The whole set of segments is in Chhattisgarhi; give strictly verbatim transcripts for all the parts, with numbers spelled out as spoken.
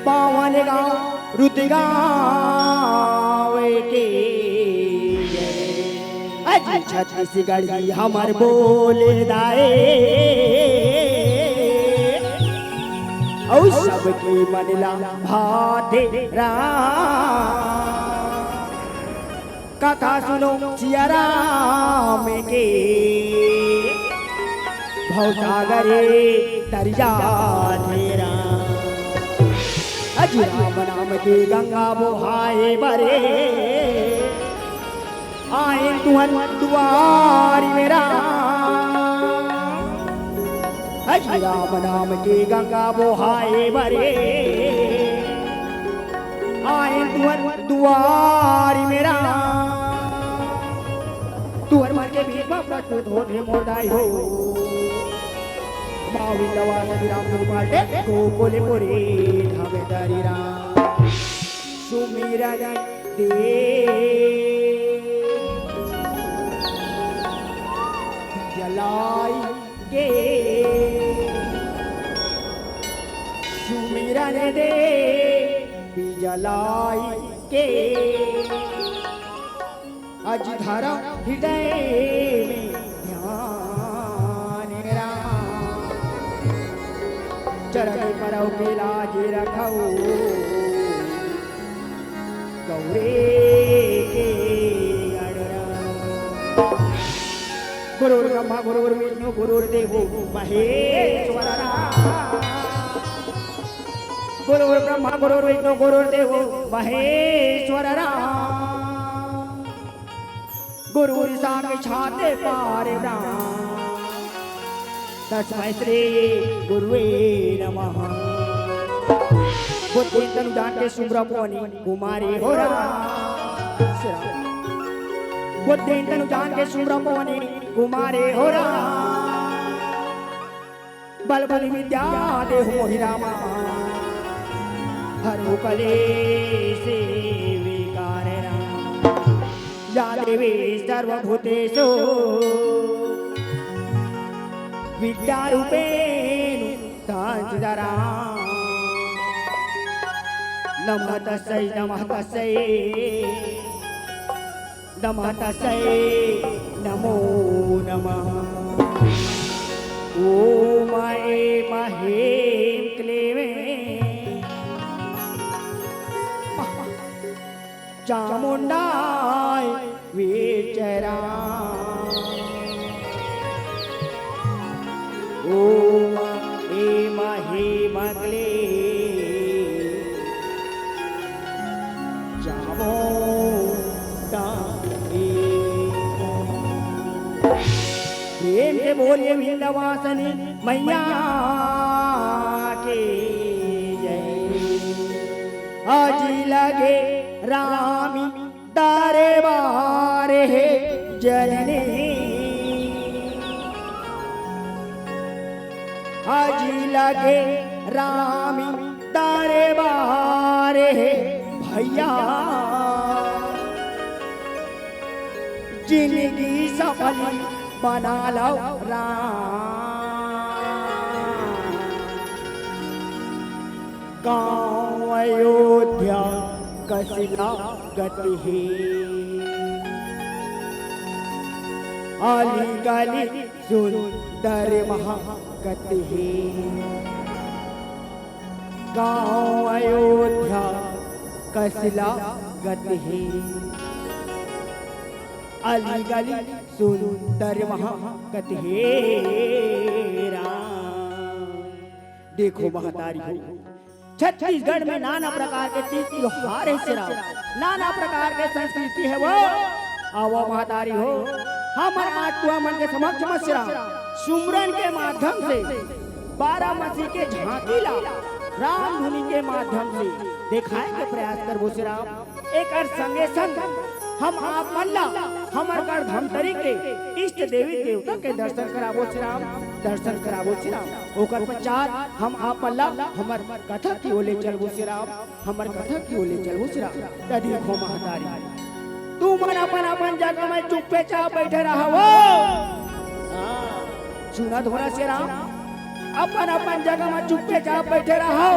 पावन गाँव रुत गाँव के। अजी छत्तीसगढ़ी हमर बोले दाए, अउ सबके मन ला भाते राम। कथा सुनो सिया राम के, भवसागरे तरिया धेरा। अजी राम नाम के गंगा बोहाए बरे, आए तुहर दुआरी में राम। अजी राम नाम के गंगा बोहाए बरे, आए तुहर दुआरी में राम। तुहर मन के बीच में प्रस्तुत होत हे मोर दाई हो। माँ विंध्यवासिनी राम गुरु पाटे गोकुलपुरी धामे धरी राम। सुमिरन दे जलाई के, सुमिरन दे जलाई के। अजी धरव हृदय में ध्यान राम। चरण परव के लाज रखव गौरे के गण राम। गुरुर्ब्रह्मा गुरुर्विष्णु गुरुर्देवो महेश्वर राम। गुरुर्ब्रह्मा गुरुर्विष्णु गुरुर्देवो महेश्वर राम। गुरुर्साक्षात् परब्रह्म तस्मै श्री गुरुवे नमः। बुद्धिन तनु जान के सुमिरव पवनी कुमारी हो राम। बुद्धिन तनु जान के सुमिरव पवनी कुमारी हो राम। बल बल विद्या देहु मोहि रामा, हरहु कलेस विकार राम। या देवी सर्वभूतेषु विद्यारूपेण संस्थिता राम। नमः तस्यै, नमः तस्यै। नमः तस्यै, नमो नमः। ॐ ऐं महीं क्लीं चामुण्डायै विच्चै राम। ॐ ऐं महीं क्लीं चामुण्डायै। प्रेम से बोलिए विंध्यवासिनी मैया की जय। अजी लगे रामी दरबार हे जननी। अजी लगे रामी दरबार हे भैया। जिंदगी सफल बना लव राम। गाँव अयोध्या कस लागत हे, अली गली सुंदर महकत हे। गाँव अयोध्या कस लागत हे, अली गली सुंदर महकत हे राम। देखो महतारी हो, छत्तीसगढ़ में नाना प्रकार के तीज त्योहार हे सिराम, नाना प्रकार के संस्कृति हे वो। आवो महतारी हो, हमर आज तुहर मन के समक्ष में सिराम सुमरन के माध्यम से बारामसी के झांकी ला राम धुनी के माध्यम से देखाए के प्रयास करबो सिराम। एकर संगे संग हम आप मन ला हमर गढ़ धमतरी के इष्ट देवी देवता के दर्शन कराबो सिराम, दर्शन कराबो सिराम। ओकर पश्चात हम आप मन ला हमर कथा की ओर ले चलबो सिराम, हमर कथा की ओर ले चलबो सिराम। त देखो महतारी, तुमन अपन अपन जगह में चुप्पे चाप बैठे रहव। हाँ, सुनत हो ना सिराम, अपन अपन जगह में चुप्पे चाप बैठे रहव।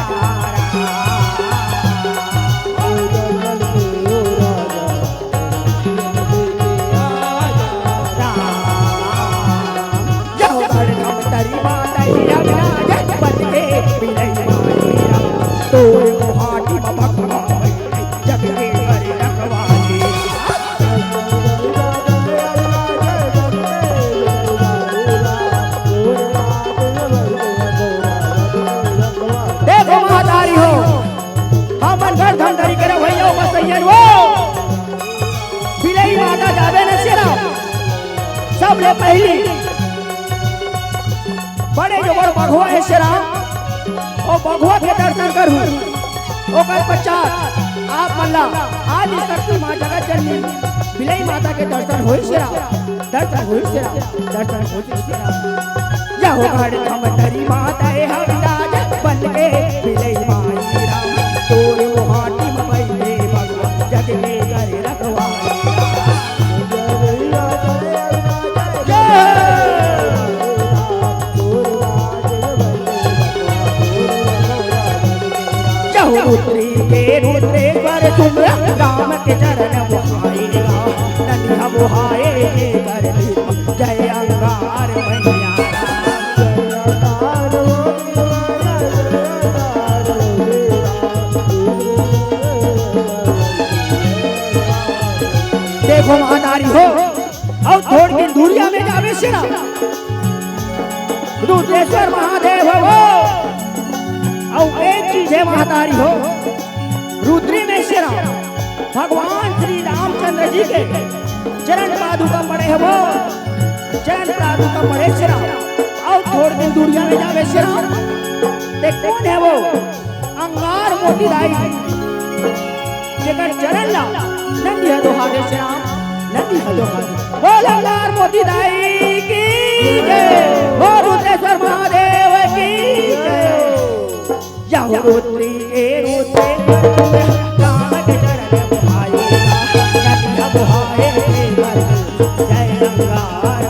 पहली बड़े जो बड़ बघवा हे शेरा, ओ बघवा के दर्शन करहू। ओकर पश्चात आप मन ला आदि शक्ति माँ जगत जननी बिलई माता के दर्शन होई शेरा, दर्शन होई शेरा, दर्शन होई शेरा। जहो घर धमतरी माता हे हविराज बन के बिलई माई राम, तोर मोहाटी में बैठे भगवान जग के करे रखवाई। जय। जहु रुद्री के रुद्रेश्वर सुमर राम के चरण मोहाए, नदिया मोहाए के कर जय अंगार मैया। देखो महतारी हो, अउ थोड़ के दूरिया में जावे शेरा, रुद्रेश्वर महादेव हो। अउ एक चीज हे महतारी हो, रुद्री में शेरा भगवान श्री रामचंद्र जी के चरण पादुका पड़े हे वो, चरण पादुका पड़े शेरा। अउ थोड़ के दूरिया में जावे शेरा, ते कोन हे वो? अंगार मोती दाई, जेकर चरण ला नंदी ह दोहारे श्याम, नंदी ह दोहारे। बोल अंगार मोती दाई की जय, बोल रुद्रेश्वर महादेव की जय। या हो रुद्री ए रुद्रे, राम के चरण भाई, नंदी ह दोहारे जय अंगार।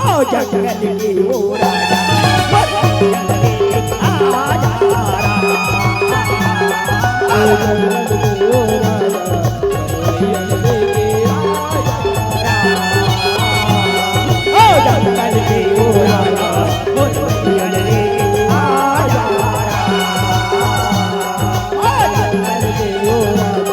ओ जंगल की ओ राजा, ओ जंगल की आजा राम। ओ जंगल की ओ राजा, ओ जंगल की आजा राम। ओ जंगल की ओ राजा, ओ जंगल की आजा राम। ओ जंगल की ओ राजा,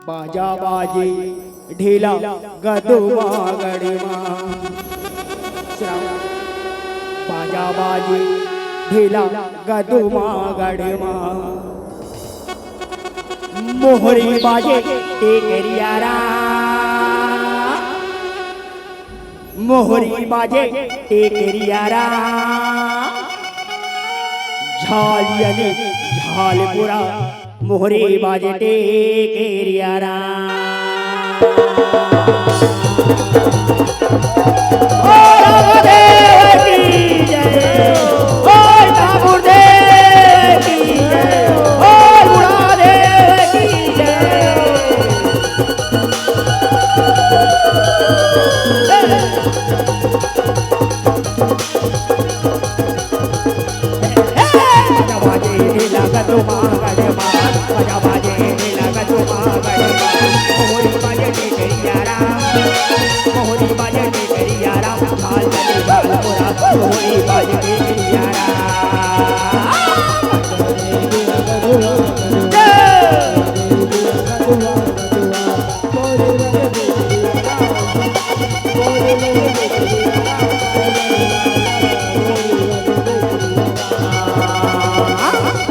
बाजा बाजी ढीला गदुमा गढ़मा। बाजा बाजी ढीला गदुमा गढ़मा। मोहरी बाजे टेकरिया राम, मोहरी बाजे टेकरिया राम, झालिया ने झालपुरा, मोहरी बाजे टेकरिया राम। ओ रामदेव की जय, ओ ठाकुर देव की जय, ओ गुणादेव की जय।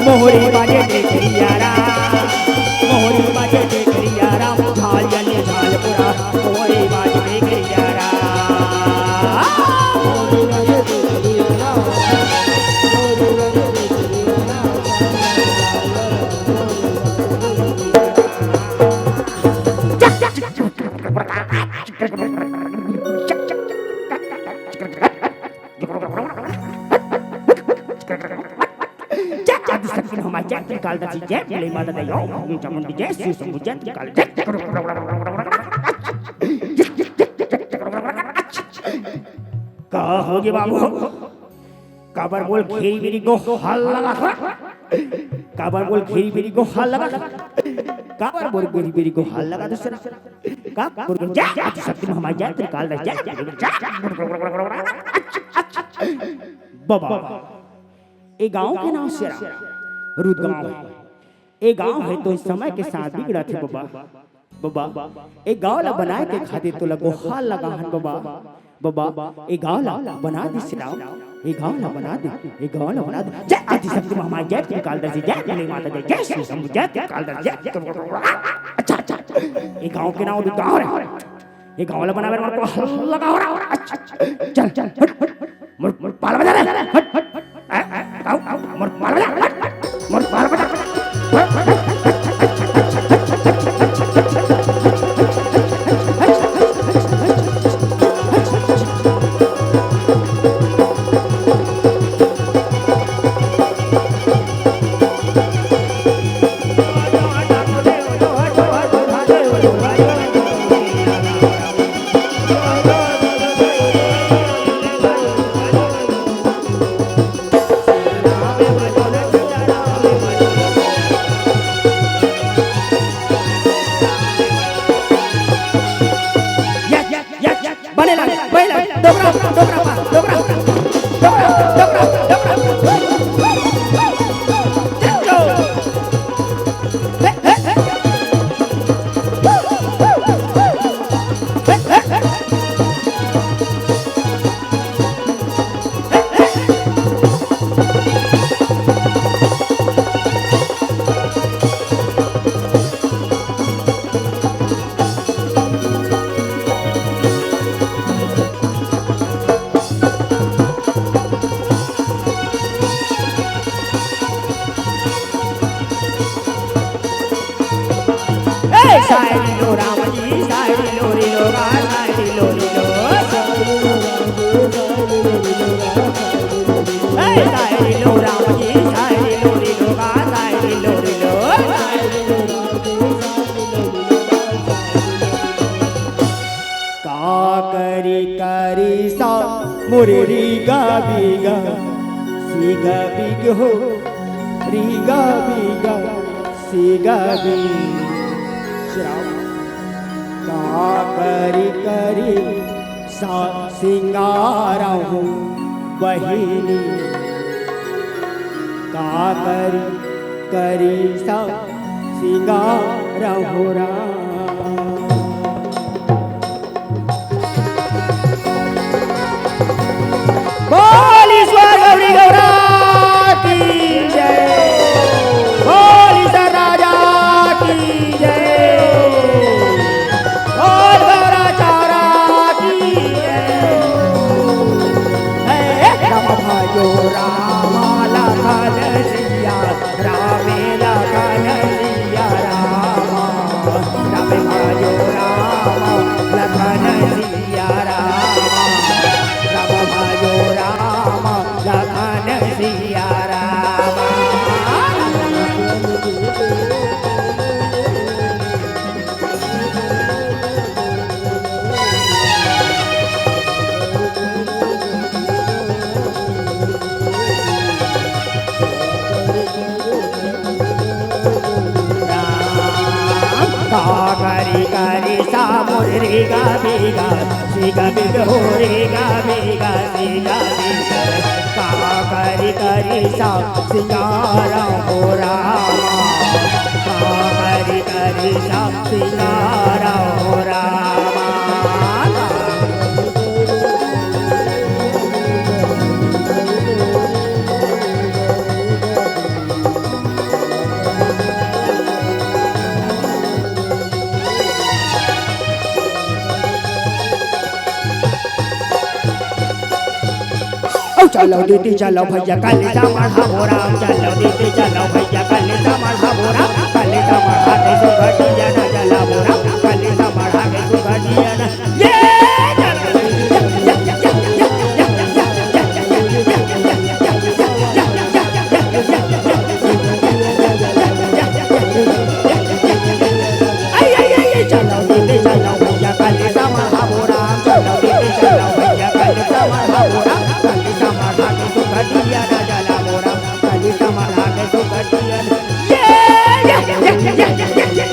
मोहरी बाजे टेकरिया राम, मोहरी बाजे टेकरिया राम, झालिया ने झालपुरा, मोहरी बाजे टेकरिया राम। जय आदिशक्ति महामाई, जय त्रिकालदर्शी, जय भोले माता दी, ओम चामुंडी, जय शिव शंभू, जय त्रिकाल, जय। का होगे बाबू? काबर बोल घेरी बेरी गोहार लगा? काबर बोल घेरी बेरी गोहार लगा? काबर बोल घेरी बेरी गोहार लगा दूसरा? का बोल जय आदिशक्ति महामाई, जय त्रिकालदर्शी, जय। बाबा, ए गांव के नाम से रुद गांव हे। ए गांव हे तो समय के साथ बिगड़त हे बाबा। बाबा, ए गांव ला बनाए के खातिर तोला गोहार लगा हन बाबा। बाबा, ए गांव ला बना दे श्री राम, ए गांव ला बना दे, ए गांव ला बना दे। जय आदिशक्ति महामाई, जय त्रिकालदर्शी, जय भोले माता दी, जय शिव शंभू, जय त्रिकालदर्शी, जय। अच्छा, अच्छा, अच्छा। ए गांव के नाम रुद गांव हे। ए गांव ला बनाए बर मोर गोहार लगा हो रहा। अच्छा, अच्छा। चल, चल, हट, हट। मोर, मोर पाल बजा रे। हट, हट, हट। ए, ए, गाँव, गाँव, मोर पाल बजा, हट, हट। मोर पाल बजा, हट। बने लागे, बने लागे, डोकरा, डोकरा पा, डोकरा, डोकरा, डोकरा, डोकरा। ए, साइड लो राम जी, साइड लो रे लो गा, साइड लो रे लो। ए, साइड लो राम जी, साइड लो रे लो गा, साइड लो रे लो। का करी करी सा मोरे रीगा बीगा, सीगा बीग हो, रीगा बीगा, सीगा बीग। श्रावण। का करी करी सा सिंगार हो बहिनी, का करी करी सा सिंगार हो राम। बोल ईश्वर गौरी गौरा की जय, बोल ईश्वर राजा की लखन सिया राम, राम भजो राम, लखन सिया राम। राम। गा गा रि गा रि सा मोर रे गा रे गा, रे गा रे गा हो रे गा रे गा, रे गा रे गा। गा गा रि गा रि सा सिंगारा हो रामा। गा गा रि गा रि सा सिंगारा हो रामा। ओ चलो दीदी चलो भैया कल समढ़ाबो राम, चलो दीदी चलो भैया कल समढ़ाबो राम, कल समढ़ा के सुगटिया ना जलाबो राम, कल समढ़ा के सुगटिया ना। ये आई, आई, आई, आई, चलो दीदी चलो भैया कल समढ़ाबो राम, चलो दीदी चलो भैया कल समढ़ाबो राम, कल समढ़ा के सुगटिया ना जलाबो राम, कल समढ़ा के सुगटिया ना। ये, ये, ये, ये, ये, ये, ये।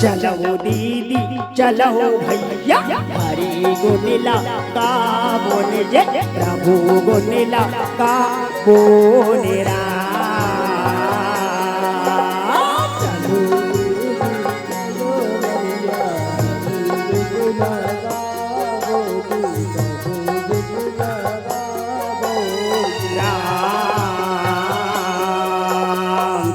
चलो दीदी चलो भैया, हरि गुण ला गाबोन जे, प्रभु गुण ला गाबोन राम। राम।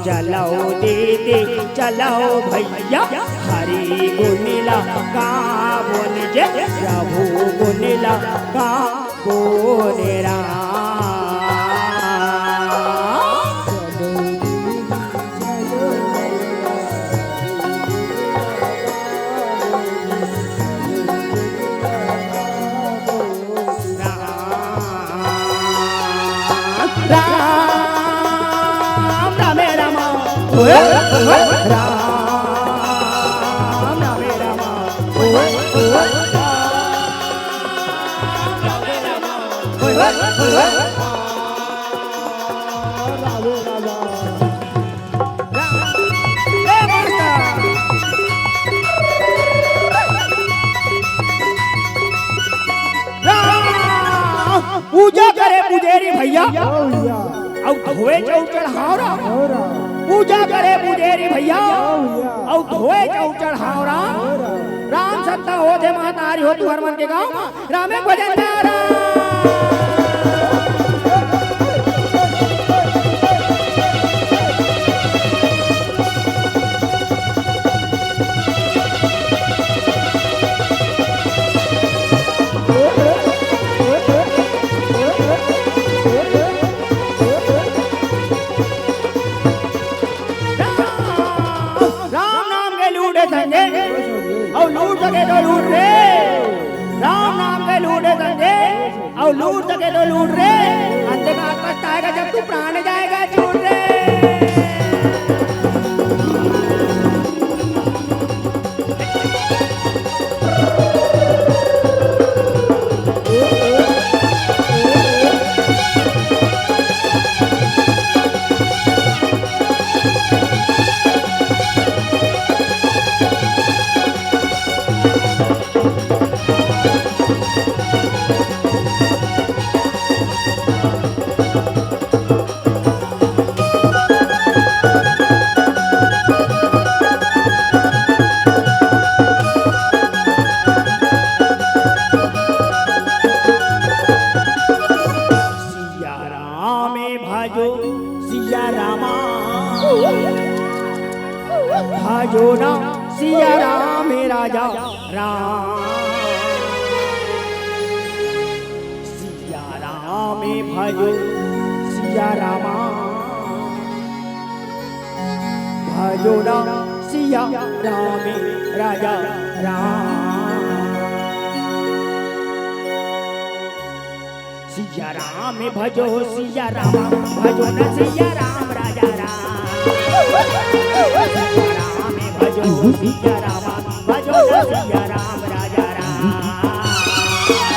चलो दीदी चलो भैया, हरि गुण ला गाबोन जे, प्रभु गुण ला गाबोन राम। राम, राम, रामे राम। ओए, ओए, राम, रामे राम। ओए, ओए, राम, रामे राम। ओए, ओए, ओए, राम, रामे राम। ए मास्टर। राम, पूजा करे पुजेरी भैया। हाँ भैया। अउ धोए चाउर चढ़ाओ रा। हाँ रा। पूजा करे पुजेरी भैया। हाँ भैया। अउ धोए चाउर चढ़ाओ रा। हाँ रा। राम सत्ता होथे महतारी हो तुहर मन के गाँव म। रामे भजन गाओ रा। राम, राम नाम के लूटे संगे, अउ लूट सके तो लूट रे। राम नाम के लूटे संगे, अउ लूट सके तो लूट रे। अंत काल पछताएगा जब तू प्राण जाएगा छूट रे। सिया राम भजो, सिया रामा भजो ना, सिया राम राजा राम। सिया राम भजो सिया रामा, भजो ना सिया राम, राजा राम। सिया राम भजो सिया राम, भजो ना सिया राम, राजा राम। सिया राम भजो सिया राम, भजो ना सिया राम, राजा राम। सिया राम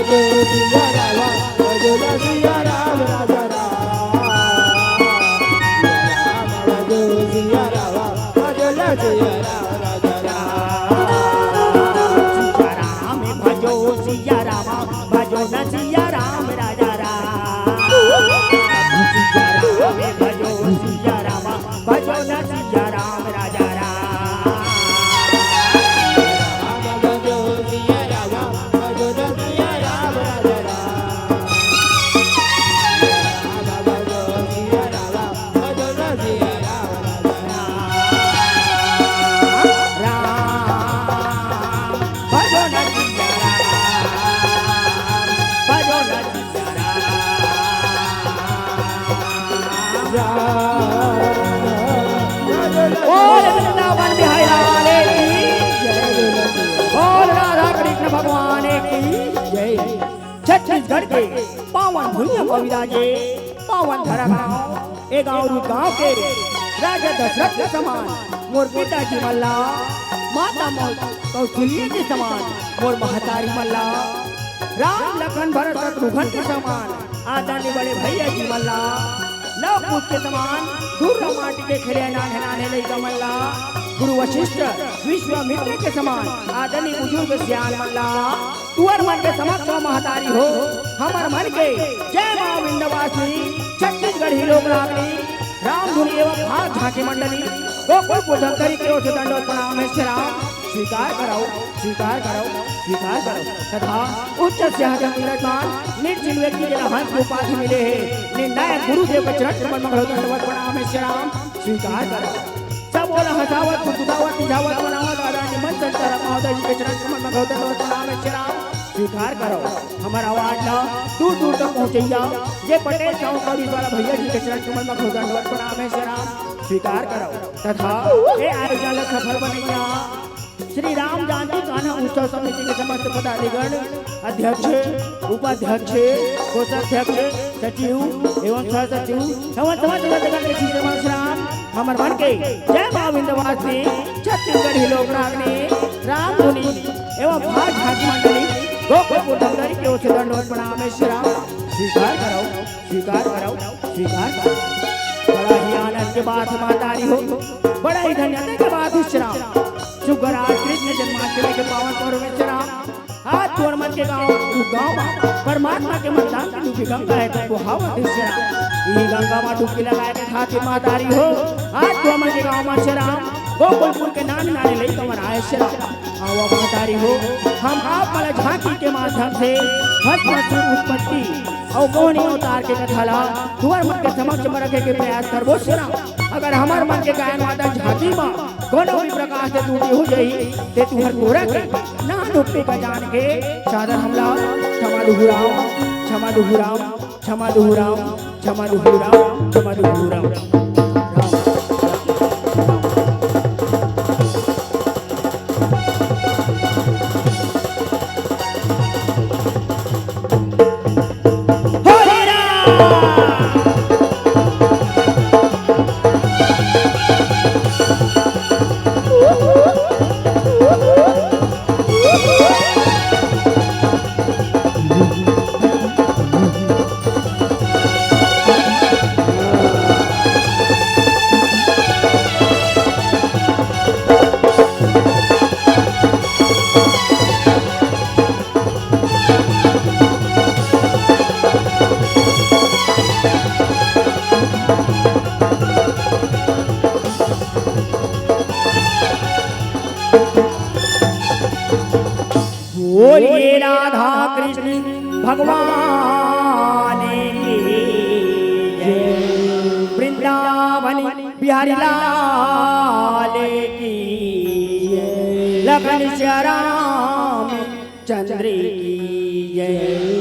भजो सिया राम, भजो न सिया राम, राजा राम। सिया राम भजो सिया राम, भजो न सिया राम, राजा राम। बोल वृंदावन बिहारी लाल की जय। बोल राधा कृष्ण भगवान की जय। छत्तीसगढ़ के पावन भुइयां म विराजे पावन धरा गांव, ए गांव रूप गांव के राजा दशरथ के समान मोर पिताजी मन ला, माता मोर कौशल्या के समान मोर महतारी मन ला, राम लखन भरत शत्रुघ्न के समान आदरणीय बड़े भैया जी मन ला, लव कुश के समान दूर माटी के खेले नान्हे नान्हे लइका मन ला, गुरु वशिष्ठ विश्वामित्र के समान आदरणीय बुजुर्ग सियान मन ला, तुअर मन के समक्ष म महतारी हो, हमर मन के जय माँ विंध्यवासिनी, छत्तीसगढ़ी लोक रागनी, राम धुनी एवं भाग झांकी मंडली, गोकुलपुर धमतरी के ओर से दंडवत प्रणाम हे श्री राम, स्वीकार करव, स्वीकार करव, स्वीकार करव। तथा उच्च सिंहासन विराजमान निर्जिन व्यक्ति के हंस के उपाधि मिले हे, निर्णायक गुरुदेव के चरण कमल म घलो दंडवत प्रणाम हे श्री राम, स्वीकार करव। सब ओला हंसावत, फुसफुसावत, रिझावत, मनावत, आदरणीय मंच संचालक महोदय जी के चरण कमल म घलो दंडवत प्रणाम हे श्री राम, स्वीकार करव। हमर आवाज ला दूर दूर तक पहुंचइया, जे पटेल साहू का वाला भैया जी के चरण कमल म घलो दंडवत प्रणाम हे श्री राम, स्वीकार करव। तथा ए आयोजन ला सफल बनइया श्री राम जानकी कान्हा उत्सव समिति के समस्त पदाधिगण, अध्यक्ष, उपाध्यक्ष, कोषाध्यक्ष, सचिव एवं सह सचिव एवं समस्त पदाधिगण के श्री श्रीमान श्री राम, हमर मन के जय माँ विंध्यवासिनी, छत्तीसगढ़ी लोक रागनी, राम धुनी एवं भाग झांकी मंडली, गोकुलपुर धमतरी के ओर से दंडवत प्रणाम हे श्री राम, स्वीकार करव, स्वीकार करव, स्वीकार करव। बड़ा ही आनंद के बात हे महतारी हो, बड़ा ही धन्यता के बात हे श्री राम। सुगरा कृष्ण जन्माष्टमी के पावन पर्व में श्री राम, आज तुंहर मन के गांव, उ गांव मा परमात्मा के मरदान के डुबकी गंगा हे, त बोहावत हे श्री राम। इही गंगा मा डुबकी लगाए के खातिर महतारी हो, आज तुंहर मन के गांव मा श्री राम, गोकुलपुर के नान नाने लइका मन आए श्री राम। आवा महतारी हो, हम आप मन ला झांकी के माध्यम से भस्मासुर उत्पत्ति अउ मोहिनी अवतार के कथा ला तुंहर मन के समक्ष म रखे के प्रयास करबो श्री राम। अगर हमर मन के गायन वादन झांकी म कोनो भी प्रकार से त्रुटि हो जाही, ते तुंहर कोरा के नान उक्ति का जान के सादर हमला क्षमा दुहराव, क्षमा दुहराव, क्षमा दुहराव, क्षमा दुहराव, क्षमा दुहराव। बोलिए राधा कृष्ण भगवान की जय, वृंदावन बिहारी लाल की जय, लखन श्याम चंद्र की जय।